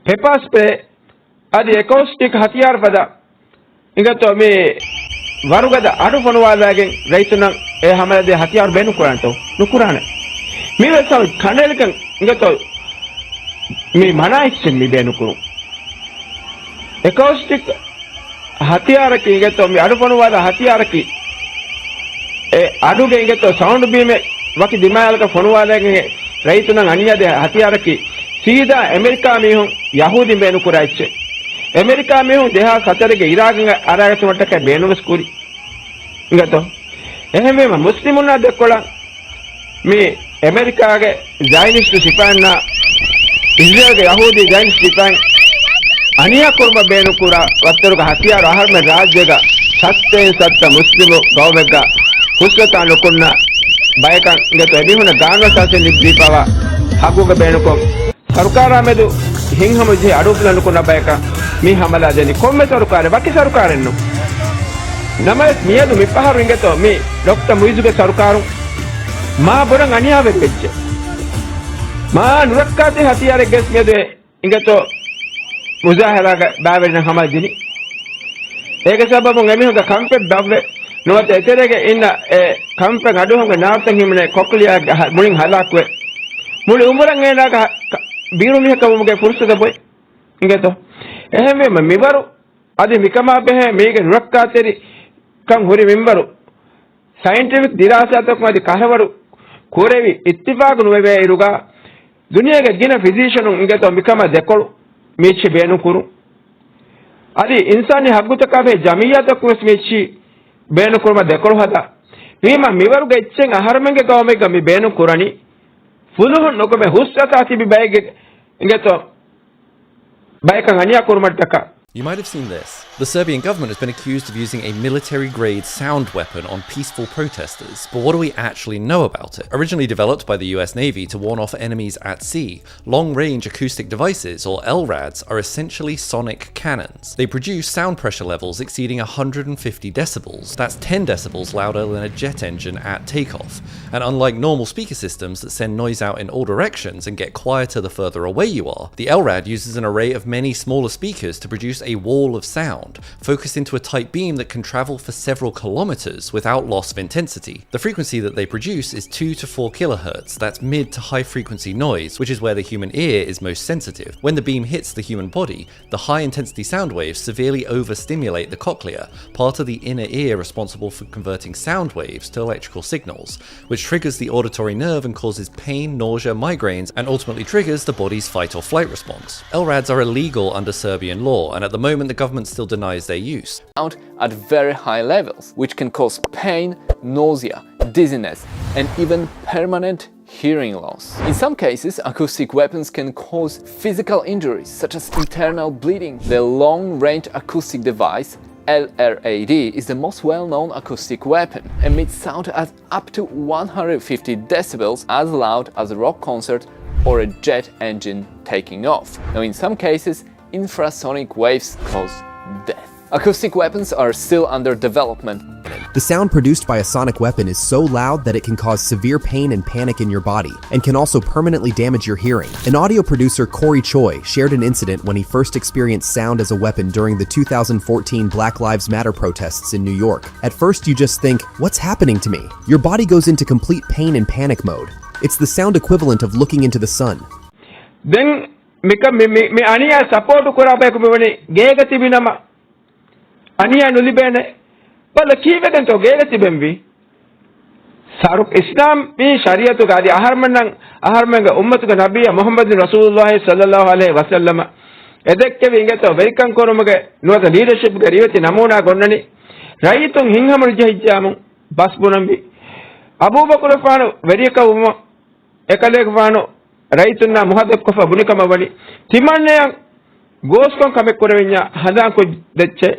ޕެޕާ ސްޕްރޭ އަދި އެކޯސްޓިކް ހަތިޔާރު ފަދަ އިނގޭތޯ މި ވަރުގަދަ އަޑު ފޮނުވާލާގެން ރައްޔިތުންނަށް އެ ހަމަލާ ދޭ ހަތިޔާރު ބޭނުން ކުރާނެތޯ؟ ނުކުރާނެ. މިވެސް ހަމަ ކަނޑައެޅިގެން އިނގޭތޯ މި މަނާ އެއްޗެއް މި ބޭނުން ކުރުން. އެކޯސްޓިކް ހަތިޔާރަކީ އިނގޭތޯ މި އަޑު ފޮނުވާލާ ހަތިޔާރަކީ އެ އަޑުގެ އިނގޭތޯ ސައުންޑް ބީމެއް ވަކި ދިމާއަލަކަށް ފޮނުވާލައިގެން ރައްޔިތުންނަށް އަނިޔާދޭ ހަތިޔާރަކީ ސީދާ އެމެރިކާ މީހުން ޔަހޫދީން ބޭނުން ކުރާ އެއްޗެއް. އެމެރިކާ މީހުން ދެހާސް ހަތަރުގެ އިރާގަށް އަރާގަތުމަށްޓަކައި ބޭނުންވެސް ކުރި. އިނގޭތޯ؟ އެހެންވީމަ މުސްލިމުންނާ ދެކޮޅަށް މި އެމެރިކާގެ ޒައިނިސްޓު ސިފައިންނާ އިޒްރޭލްގެ ޔަހޫދީ ޒައިނިސްޓު ސިފައިން އަނިޔާ ކުރުމަށް ބޭނުންކުރާ ވައްތަރުގެ ހަތިޔާރު އަހަރުމެން ރާއްޖޭގަ ސައްތޭން ސައްތަ މުސްލިމު ގައުމެއްގަ ހުސްވަތާ ނުކުންނަ ބަޔަކަށް އިނގޭތޯ އެމީހުންނަށް ގާނޫނު އަސާސީން ދީފަވާ ހައްގުގެ ބޭނުންކޮށް، ސަރުކާރާ މެދު ހިތްހަމަޖެހި އަޑުއުފުލަން ނުކުންނަ ބަޔަކަށް މި ހަމަލާ ދެނީ ކޮންމެ ސަރުކާރެއް، ވަކި ސަރުކާރެއްނު. ނަމަވެސް މިއަދު މިފަހަރު އިނގޭތޯ މި ޑޮކްޓަ މުއިޒުގެ ސަރުކާރުން މާ ބޮޑަށް އަނިޔާވެރިވެއްޖެ. މާ ނުރައްކާތެރި ހަތިޔާރެއްގެސް މިއަދު އެ އިނގޭތޯ މުޒާހަރާގެ ބައިވެރިންނަށް ހަމަލާ ދިނީ. އޭގެ ސަބަބުން އެމީހުންގެ ކަންފަތް ބައްވެ ނުވަތަ އެތެރޭގަ އިންނަ އެ ކަންފަތް އަޑުއަހަންގެ ނާރުތައް ހިމެނޭ ކޮކްލިއާ މުޅިން ހަލާކުވެ، މުޅި އުމުރަށް އޭނާގެ ހަ-، ކަ-، ބިރު މީހަކަށް ވުމުގެ ފުރުސަތު ބޮއި. އިނގޭތޯ؟ އެހެންވީމަ މިވަރު އަދި މިކަމާ ބެހޭ މީގެ ނުރައްކާތެރިކަން ހުރި މިންވަރު ސައިންޓިފިކް ދިރާސާތަކުން އަދި ކަހަލަވަރު ކުރެވި އިއްތިފާގު ނުވެވޭ އިރުގަ، ދުނިޔޭގެ ގިނަ ފިޒީޝަނުން އިނގޭތޯ މިކަމަށް ދެކޮޅު މީއްޗި ބޭނުން ކުރުން. އަދި އިންސާނީ ހައްގުތަކާ ބެހޭ ޖަމިއްޔާތަކުން ވެސް މީއްޗި ބޭނުން ކުރުމަށް ދެކޮޅު ހަދާ. ވީމަ މިވަރުގެ އެއްޗެއް އަހަރުމެންގެ ގައުމެއްގަ މި ބޭނުން ކުރަނީ ފުލުހުން ނުކުމެ ހުސްވަތާ ތިބި ބައެއްގެ އިނގޭތޯ ބަޔަކަށް އަނިޔާ ކުރުމަށްޓަކާ. You might have seen this. The Serbian government has been accused of using a military-grade sound weapon on peaceful protesters, but what do we actually know about it? Originally developed by the U S Navy to warn off enemies at sea, long-range acoustic devices, or L RADs, are essentially sonic cannons. They produce sound pressure levels exceeding one hundred fifty decibels. That's ten decibels louder than a jet engine at takeoff. And unlike normal speaker systems that send noise out in all directions and get quieter the further away you are, the L RAD uses an array of many smaller speakers to produce a wall of sound, focused into a tight beam that can travel for several kilometers without loss of intensity. The frequency that they produce is two to four kilohertz, that's mid to high frequency noise, which is where the human ear is most sensitive. When the beam hits the human body, the high-intensity sound waves severely overstimulate the cochlea, part of the inner ear responsible for converting sound waves to electrical signals, which triggers the auditory nerve and causes pain, nausea, migraines, and ultimately triggers the body's fight-or-flight response. L RADs are illegal under Serbian law, and at the moment the government still denies their use. Sound at very high levels, which can cause pain, nausea, dizziness, and even permanent hearing loss. In some cases, acoustic weapons can cause physical injuries, such as internal bleeding. The long-range acoustic device, L R A D, is the most well-known acoustic weapon, emits sound at up to one hundred fifty decibels, as loud as a rock concert or a jet engine taking off. Now, in some cases, infrasonic waves cause death. Acoustic weapons are still under development. The sound produced by a sonic weapon is so loud that it can cause severe pain and panic in your body, and can also permanently damage your hearing. An audio producer, Corey Choi, shared an incident when he first experienced sound as a weapon during the two thousand fourteen Black Lives Matter protests in New York. At first, you just think, "What's happening to me?" Your body goes into complete pain and panic mode. It's the sound equivalent of looking into the sun. ދެން މިކަ-، މި-، މި-، މި އަނިޔާ ސަޕޯޓު ކުރާ ބަޔަކު މިވަނީ ގޭގަ ތިބި ނަމަ އަނިޔާ ނުލިބޭނެ. ބަލަ ކީއްވެގެންތޯ ގޭގަ ތިބެންވީ؟ ސަރު-، އިސްލާމީ ޝަރީއަތުގަ އަދި އަހަރުމެންނަށް، އަހަރުމެންގެ އުއްމަތުގެ ނަބިއްޔާ މުޙައްމަދު ރަސޫލުﷲ ޞައްލަﷲ ޢަލައިހި ވަސައްލަމަ އެދެއްކެވި އިނގޭތޯ ވެރިކަން ކުރުމުގެ ނުވަތަ ލީޑަޝިޕްގެ ރިވެތި ނަމޫނާ އޮންނަނީ ރައްޔިތުން ހިތްހަމަނުޖެހިއްޖާމު ބަސް ބުނަންވީ. އަބޫބަކުރުފާނު ވެރިޔަކަށް ވުމަށް އެކަލޭގެފާނު ރައްޔިތުންނާ މުހައްދަތުކޮށްފަ ބުނިކަމަށް ވަނީ، ތިމަންނަޔަށް ގޯސްކޮން ކަމެއް ކުރެވެންޏާ ހަނދާންކޮށްދެއްޗޭ.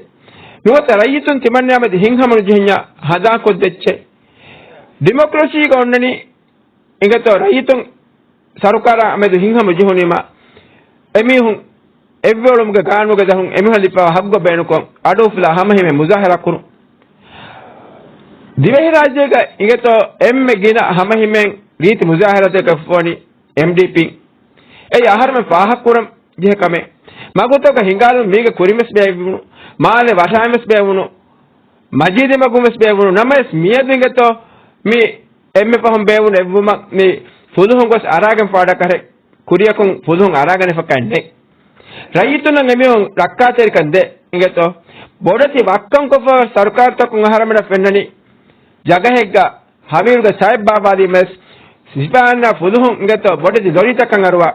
ނުވަތަ ރައްޔިތުން ތިމަންނަޔާ މެދު ހިތްހަމަނުޖެހެންޏާ ހަނދާންކޮށްދެއްޗޭ. ޑިމޮކްރަސީގަ އޮންނަނީ އިނގޭތޯ ރައްޔިތުން ސަރުކާރާ މެދު ހިތްހަމަ ޖެހުނީމާ، އެމީހުން އެއްވެއުޅުމުގެ ގާނޫނުގެ ދަށުން އެމީހުން ލިބިފައިވާ ހައްގު ބޭނުންކޮށް، އަޑުއުފުލާ ހަމަހިމޭން މުޒާހަރާ ކުރުން. ދިވެހިރާއްޖޭގަ އިނގޭތޯ އެންމެ ގިނަ ހަމަހިމޭން ރީތި މުޒާހަރާތަކަށް ވަނީ އެމްޑީޕީ. އެއީ އަހަރުމެން ފާހަގަކުރަން ޖެހޭ ކަމެއް. މަގުތަކަށް ހިނގާލުން މީގެ ކުރިންވެސް ބޭއްވުނު، މާލެ ވަށާންވެސް ބޭއްވުނު، މަޖީދީ މަގުންވެސް ބޭއްވުނު. ނަމަވެސް މިއަދު އިނގޭތޯ މި އެންމެ ފަހުން ބޭއްވުނު އެއްވުމަށް މި ފުލުހުން ގޮސް އަރާގެން ފާޑަކަށެއް ކުރިއަކުން ފުލުހުން އަރާގަނެފަކަށް ނެތް. ރައްޔިތުންނަށް އެމީހުން ރައްކާތެރިކަން ދޭ އިނގޭތޯ. ބޮޑެތި ވައްކަންކޮށްފަ ސަރުކާރުތަކުން އަހަރަމެނަށް ފެންނަނީ ޖަގަހެއްގަ ހަވީރުގެ ސައެއް ބާއްވާލީމަވެސް، ސިފައިންނާ ފުލުހުން އިނގޭތޯ ބޮޑެތި ލޮރީތަކަށް އަރުވާ،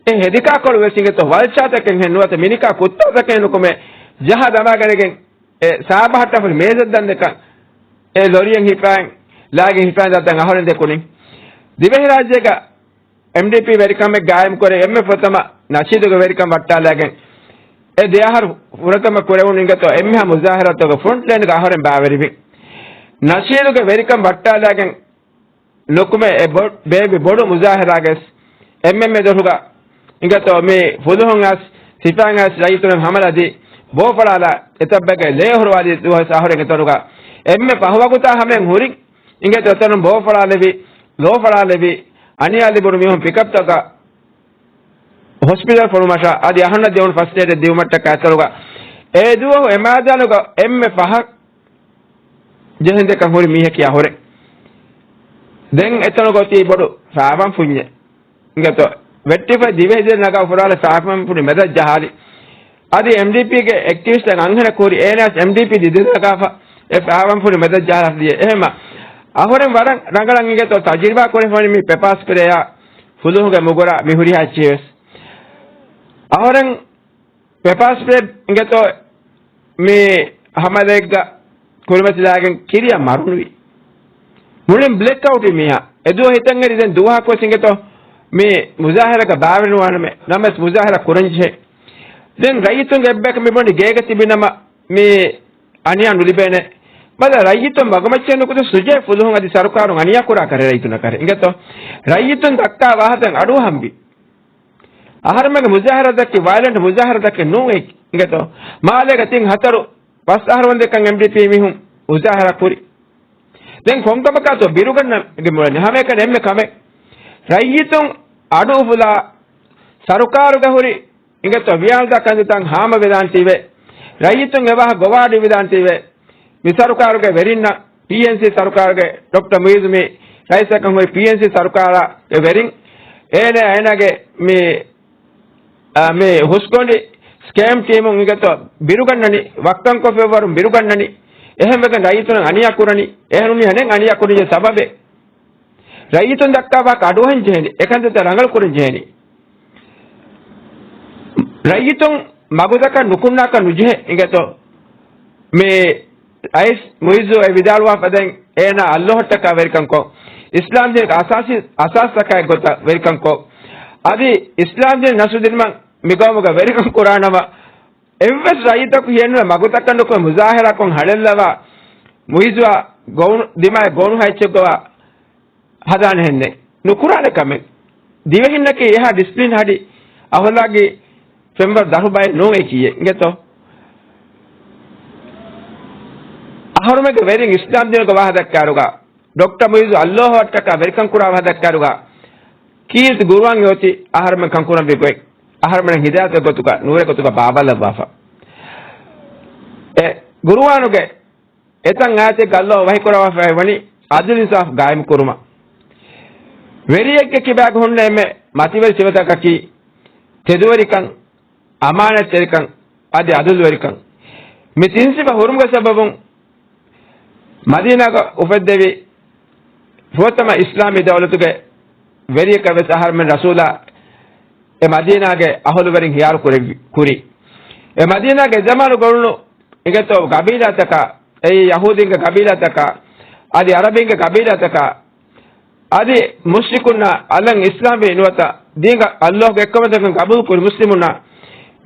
އެ ހެދިކާކޮޅުވެސް އިނގޭތޯ ވަލްޗާތަކެއްހެން ނުވަތަ މިނިކާ ކުއްތާތަކެއް ނުކުމެ، ޖަހާ ދަމާގަނެގެން އެ ސާބަހައްޓާފަ މޭޒަށް ދަންދެކަން އެ ލޮރިއެއް ހިފައިން، ލާގެ ހިފައިން ދައްތަން އަހަރެން ދެކުނިން. ދިވެހިރާއްޖޭގަ އެމްޑީޕީ ވެރިކަމެއް ގާއިމްކުރެ އެންމެ ފުރަތަމަ ނަޝީދުގެ ވެރިކަން ވައްޓާލާގެން އެ ދެ އަހަރު ފުރަތަމަ ކުރެވުނު އިނގޭތޯ އެންމެހާ މުޒާހަރާތަކުގެ ފްރޮންޓް ލައިންގަ އަހަރެން ބާވެރިވި. ނަޝީދުގެ ވެރިކަން ވައްޓާލާގެން ނުކުމެ އެ ބޮ-، ބޭއްވި ބޮޑު މުޒާހަރާގަސް އެންމެންމެ ދޮށުގަ އިނގޭތޯ މި ފުލުހުން އަސް ސިފައިން އަސް ރައްޔިތުން ހަމަލާދީ ބޯފަޅާލާ އެތައްބައެއްގެ ލޭ ހުރުވާލި ދުވަސް އަހަރެން އެތަނުގަ އެންމެ ފަހުވަގުތާ ހަމައިން ހުރި އިނގޭތޯ އެތަނުން ބޯފަޅާލެވި، ލޯފަޅާލެވި، އަނިޔާ ލިބުނު މީހުން ޕިކަޕްތަކަށް ހޮސްޕިޓަލް ފޮނުވުމަށާ އަދި އަހަންނަށް ދެވުނު ފަސްޓް އޭޑެއް ދިއުމަށްޓަކާ އެތަނުގަ އެ ދުވަހު އެ މައިދާނުގަ އެންމެ ފަހަށް ޖެހެންދެކަން ހުރި މީހަކީ އަހުރެން. ދެން އެތަނުގަ އޮތީ ބޮޑު ފާފަން ފުންޏެއް. އިނގޭތޯ ވެއްޓިފައި ދިވެހި ދެން ނަގާ ފުރާލެ ފާފަން ފުނި މެދަށް ޖަހާލި. އަދި އެމްޑީޕީގެ އެކްޓިވިސްޓް އަންހެނަކު ހުރި އޭނާސް އެމްޑީޕީ ދިދި ނަގާފަ އެ ފާފަން ފުނި މެދަށް ޖަހާލި. އެހެމަ އަހުރެން ވަރަށް ރަނގަޅަށް އިނގޭތޯ ތަޖުރިބާ ކުރެފަނި މި ޕެޕާ ސްޕްރޭއާ ފުލުހުގެ މުގުރާ މި ހުރިހާ އެއްޗެއް ވެސް. އަހުރެން ޕެޕާ ސްޕްރޭ އިނގޭތޯ މި ހަމަލައެއްގަ ކުރިމަތިލާގެން ކިރިޔާ މަރުނުވި. މުޅިން ބްލެކް އައުޓް މީހާ. އެދުވަހު ހިތަށްއެރި ދެން ދުވަހަކުވެސް އިނގޭތޯ މި މުޒާހަރާގަ ބާވެރިނުވާނަމޭ. ނަމަވެސް މުޒާހަރާ ކުރަންޖެހޭ. ދެން ރައްޔިތުންގެ އެއްބަޔަކަށް މި ބުނި ގޭގަ ތިބި ނަމަ މި އަނިޔާ ނުލިބޭނެ. ބަލަ، ރައްޔިތުން މަގުމައްޗަށް ނުކުތު ސުޖޭ ފުލުހުން އަދި ސަރުކާރުން އަނިޔާ ކުރާ ކަރެއް ރައްޔިތުންނަށް ކަރެއް އިނގޭތޯ. ރައްޔިތުން ދައްކާ ވާހަކަ އަޑުއަހަންވީ. އަހަރުމެންގެ މުޒާހަރާތަކީ ވަޔަލެންޓް މުޒާހަރާތަކެއް ނޫން އިނގޭތޯ. މާލޭގަ ތިން ހަތަރު ފަސް އަހަރު ވަންދެކަން އެމްޑީޕީ މީހުން މުޒާހަރާ ކުރި. ދެން ކޮންކަމަކާތޯ ބިރުގަންނަން މި ބުނަނީ؟ ހަމައެކަނި އެންމެ ކަމެއް. ރައްޔިތުން އަޑު އުފުލާ، ސަރުކާރުގެ ހުރި އިނގޭތޯ ވިޔާނުދާ ކަންތައްތައް ހާމަވެދާނެތީވެ، ރައްޔިތުން އެވާހަކަ ގޮވާލެވިދާނެތީވެ، މި ސަރުކާރުގެ ވެރިންނަށް، ޕީއެންސީ ސަރުކާރުގެ ޑޮކްޓަރ މުއިއްޒު މި ރައީސަކަށް ހުރި ޕީއެންސީ ސަރުކާރުގެ ވެރިން، އޭނާ އޭނާގެ މި، އާ، މި ހުސްގޮނޑި ސްކޭމް ޓީމުން އިނގޭތޯ ބިރުގަންނަނީ، ވައްކަންކޮށްފިއްޔާވަރުން ބިރުގަންނަނީ. އެހެންވެގެން ރައްޔިތުން އަނިޔާ ކުރަނީ. އެހެން މީހަކަށް އަނިޔާ ކުރި ސަބަބެއް. ރައްޔިތުން ދައްކާ ވާހަކަ އަޑުއަހަން ޖެހެނީ، އެކަންތައްތައް ރަނގަޅު ކުރަން ޖެހެނީ. ރައްޔިތުން މަގުތަކަށް ނުކުންނާކަށް ނުޖެހޭ އިނގޭތޯ. މި ރައީސް މުއިއްޒު އެ ވިދާޅުވާ ފަދައިން އޭނާ އައްލޯހަށްޓަކާ ވެރިކަންކޮށް، އިސްލާމް ދީންގެ އަސާސީ، އަސާސްތަކާއި ގޮތަށް ވެރިކަންކޮށް، އަދި އިސްލާމް ދީން ނަސްރު ދިނުމަށް މި ގައުމުގަ ވެރިކަން ކުރާނަމަ، އެއްވެސް ރައްޔިތަކު ހިޔެއްނުވެ މަގުތަކަށް ނުކުމެ މުޒާހަރާކޮށް ހަޅޭއްލަވާ މުއިއްޒުއާ ގޮވުނު، ދިމާއަށް ގޮވުނު ހައްޗެއްގޮވާ ހަދާނެހެންނެއް. ނުކުރާނެ ކަމެއް. ދިވެހިންނަކީ އެހާ ޑިސިޕްލިން ހަޑި އަހުލާގީ ފެންވަރު ދަށު ބައެއް ނޫން އެކީ އެނގޭތޯ. އަހަރުމެންގެ ވެރިން އިސްލާމް ދީނުގަ ވާހަކަ ދައްކާއިރުގަ، ޑޮކްޓަރ މުއިއްޒު އައްލޯހަށްޓަކާ ވެރިކަން ކުރާ ވާހަކަ ދައްކާއިރުގަ، ކީރިތި ގުރުއާންގެ އޮތީ އަހަރުމެން ކަންކުރަންވީ ގޮތް، އަހަރުމެން ހިދާޔަތުގެ ގޮތުގަ، ނޫރެއް ގޮތުގަ ބާވާލައްވާފަ. އެ ގުރުއާނުގެ އެތައް އާޔަތެއްގަ އައްލާހު ވަޙީކުރައްވާފައި ވަނީ އަދުލު އިންސާފް ގާއިމުކުރުމަށް. ވެރިއެއްގެ ކިބާގަ ހުންނަ އެންމެ މަތިވެރި ސިފަތަކަކީ ތެދުވެރިކަން، އަމާނަތްތެރިކަން، އަދި އަދުލުވެރިކަން. މި ތިން ސިފަ ހުރުމުގެ ސަބަބުން މަދީނާގަ އުފެއްދެވި ފުރަތަމަ އިސްލާމީ ދައުލަތުގެ ވެރިޔަކަށް ވެސް އަހަރުމެން ރަސޫލާ އެ މަދީނާގެ އަހުލުވެރިން ހިޔާރު ކުރެއްވި، ކުރި. އެ މަދީނާގެ ޒަމާނުގަ އުޅުނު އިނގޭތޯ ގަބީލާތަކާ، އެއީ ޔަހޫދީންގެ ގަބީލާތަކާ، އަދި އަރަބީންގެ ގަބީލާތަކާ، އަދި މުޝްރިކުންނާ އަލަށް އިސްލާމްވީ ނުވަތަ ދީންގަ އައްލާހުގެ އެއްކަމުން ގަބޫލުކުރި މުސްލިމުންނާ،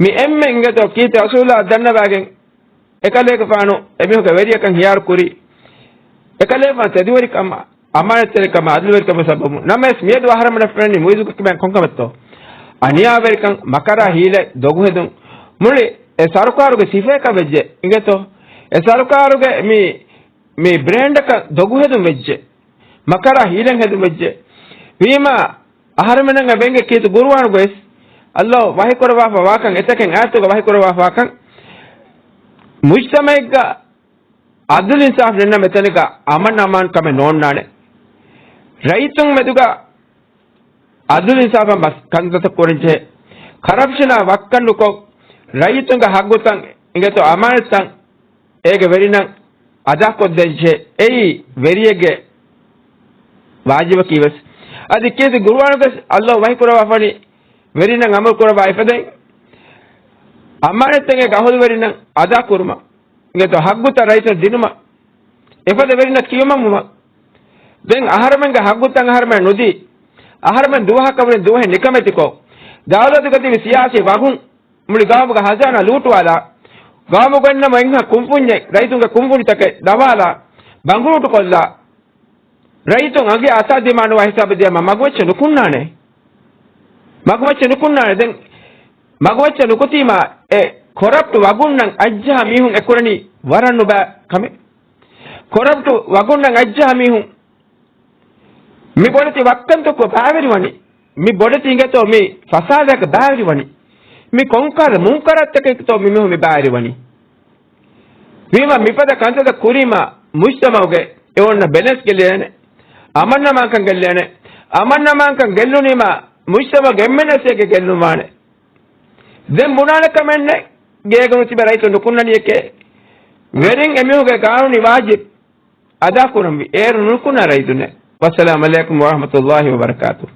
މި އެންމެ އިނގޭތޯ ކީރިތި ރަސޫލާ ދަންނަވާގެން އެކަލޭގެފާނު އެމީހުންގެ ވެރިޔަކަށް ހިޔާރު ކުރީ. އެކަލޭގެފާނު ތެދުވެރިކަމާ، އަމާނަތްތެރިކަމާ، އަދުލުވެރިކަމުގެ ސަބަބުން. ނަމަވެސް މިއަދު އަހަރުމެންނަށް ފެންނަނީ މުއިއްޒުގެ ކިބައިން ކޮންކަމެއްތޯ؟ އަނިޔާވެރިކަން، މަކަރާ ހީލަތް، ދޮގުހެދުން. މުޅި އެ ސަރުކާރުގެ ސިފައަކަށް ވެއްޖެ އިނގޭތޯ. އެ ސަރުކާރުގެ މި، މި ބްރޭންޑަކަށް ދޮގުހެދުން ވެއްޖެ. މަކަރާ ހީލަތް ހެދުން ވެއްޖެ. ވީމާ، އަހަރުމެންނަށް އެނގޭ ކީރިތި ގުރުއާނުގައި ވެސް އައްލާހު ވަޙީކުރައްވާފަ ވާކަން، އެތަކެއް އާޔަތުގަ ވަޙީކުރައްވާފަ ވާކަން، މުޖްތަމަޢެއްގަ އަދުލު އިންސާފު ނެތްނަމަ އެތަނެއްގަ އަމަން އަމާންކަމެއް ނޯންނާނެ. ރައްޔިތުން މެދުގަ އަދުލު އިންސާފަށް މަސް ކަންތައްތައް ކުރަންޖެހޭ. ކަރަޕްޝަނާ ވައްކަން ނުކޮށް، ރައްޔިތުންގެ ހައްގުތައް އިނގޭތޯ އަމާނަތްތައް އޭގެ ވެރިންނަށް އަދާކޮށްދޭންޖެހޭ. އެއީ ވެރިއެއްގެ ވާޖިބަކީ ވެސް. އަދި ކީރިތި ގުރުއާނުގައި ވެސް އައްލާހު ވަޙީކުރައްވާފަވަނީ ވެރިންނަށް އަމަލު ކުރައްވާ އެފަދައިން. އަމާނަތްތައް އެ އަހުލުވެރިންނަށް އަދާކުރުމަށް. އިނގޭތޯ ހައްގުތައް ރައްޔިތުންނަށް ދިނުމަށް. އެފަދަ ވެރިންނަށް ކިޔުމަށް ވުމަށް. ދެން އަހަރުމެންގެ ހައްގުތައް އަހަރުމެން ނުދީ، އަހަރުމެން ދުވަހަކަށް ވުރެ ދުވަހެއް ނިކަމެތިކޮށް، ދައުލަތުގަ ތިބި ސިޔާސީ ވަގުން މުޅި ގައުމުގެ ހަޒާނާ ލޫޓުވާލާ، ގައުމުގަ އިންނަމަ އެންހާ ކުންފުންޏެއް ރައްޔިތުންގެ ކުންފުނިތަކެއް ދަވާލާ، ބަނގުރޫޓުކޮށްލާ، ރައްޔިތުން އަނގަޔާ އަތާ ދިމާ ނުވާ ހިސާބެއް ދިޔަމަ މަގުމައްޗަށް ނުކުންނާނެ. މަގުމައްޗަށް ނުކުންނާނެ. ދެން މަގުމައްޗަށް ނުކުތީމާ އެ ކޮރަޕްޓް ވަގުންނަށް އައްޖަހާ މީހުން އެކުރަނީ ވަރަށް ނުބައި ކަމެއް. ކޮރަޕްޓް ވަގުންނަށް އައްޖަހާ މީހުން މި ބޮޑެތި ވައްކަންތަކުގަ ބައިވެރިވަނީ. މި ބޮޑެތި އިނގޭތޯ މި ފަސާދައަކަށް ބައިވެރިވަނީ. މި ކޮންކަހަލަ މުންކަރާތްތަކެއްތޯ މި މީހުން މި ބައިވެރިވަނީ. ވީމާ މިފަދަ ކަންތައްތައް ކުރީމާ މުޖްތަމަޢުގެ އެ އޮންނަ ބެލެންސް ގެއްލޭނެ. އަމަންއަމާންކަން ގެއްލޭނެ. އަމަންއަމާންކަން ގެއްލުނީމާ މުޖްތަމަޢުގެ އެންމެންނަށް އޭގެ ގެއްލުން ވާނެ. ދެން ބުނާނެ ކަމެއް ނެތް. ގޭގަ ނުތިބެ ރައްޔިތުން ނުކުންނަނީ އެކޭ. ވެރިން އެމީހުންގެ ގާނޫނީ ވާޖިބް އަދާކުރަންވީ. އޭރު ނުކުންނާ ރައްޔިތުންނެއް. ވައްސަލާމް ޢަލައިކުމް ވަރަޙްމަތުﷲ ވަބަރަކާތުހު.